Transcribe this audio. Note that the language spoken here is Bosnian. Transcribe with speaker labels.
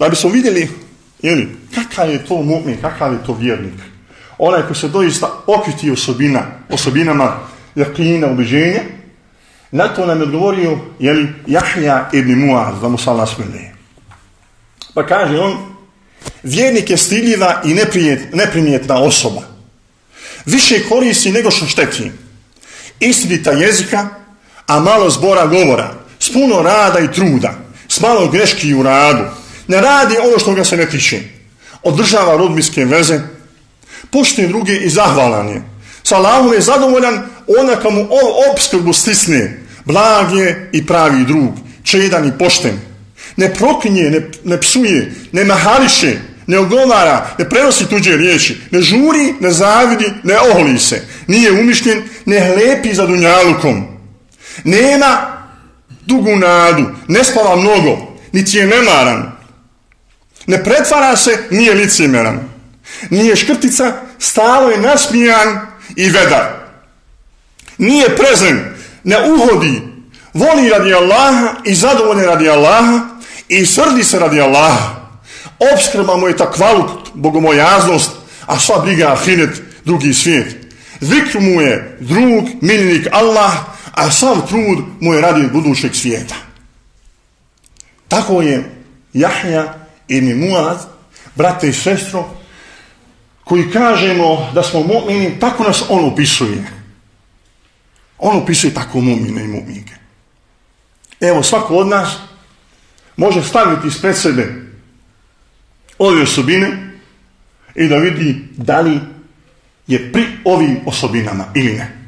Speaker 1: Da bismo vidjeli kakav je to mu'min, kakav je to vjernik. Onaj ko se doista okiti osobinama jakina, ubeđenja. Na to nam je odgovorio Jahja ibn Muaz, da mu se Allah smiluje. Pa kaže on, vjernik je stidljiva i neprimjetna osoba. Više koristi nego što šteti. Istinita jezika, a malo zbora govora. S puno rada i truda. S malo greški u radu. Ne radi ono što ga se ne tiče. Održava rodbinske veze. Poštuje druge i zahvalan je. S Allahom je zadovoljan onaka mu opskrbu stisne. Blag je i pravi drug. Čedan i pošten. Ne proklinje, ne psuje, ne mahališe, ne ogovara, ne prenosi tuđe riječi, ne žuri, ne zavidi, ne oholi se, nije umišljen, ne hlepi za dunjalukom. Nema dugu nadu, ne spava mnogo, niti je nemaran. Ne pretvara se, nije licemjeran. Nije škrtica, stalo je nasmijan i vedar. Nije prezen, ne uhodi, voli radi Allaha i zadovoljen radi Allaha i srdi se radi Allaha. Opskrba mu je takvaluk, bogomojaznost, a sva briga ahiret, drugi svijet. Zikr mu je drug, miljenik Allah, a sav trud mu je radi budućeg svijeta. Tako je Jahja ibn Muaz, brate i sestro, koji kažemo da smo mu'mini, tako nas on opisuje. On opisuje tako mu'mine i mu'minke. Evo, svako od nas može staviti ispred sebe ove osobine i da vidi da li je pri ovim osobinama ili ne.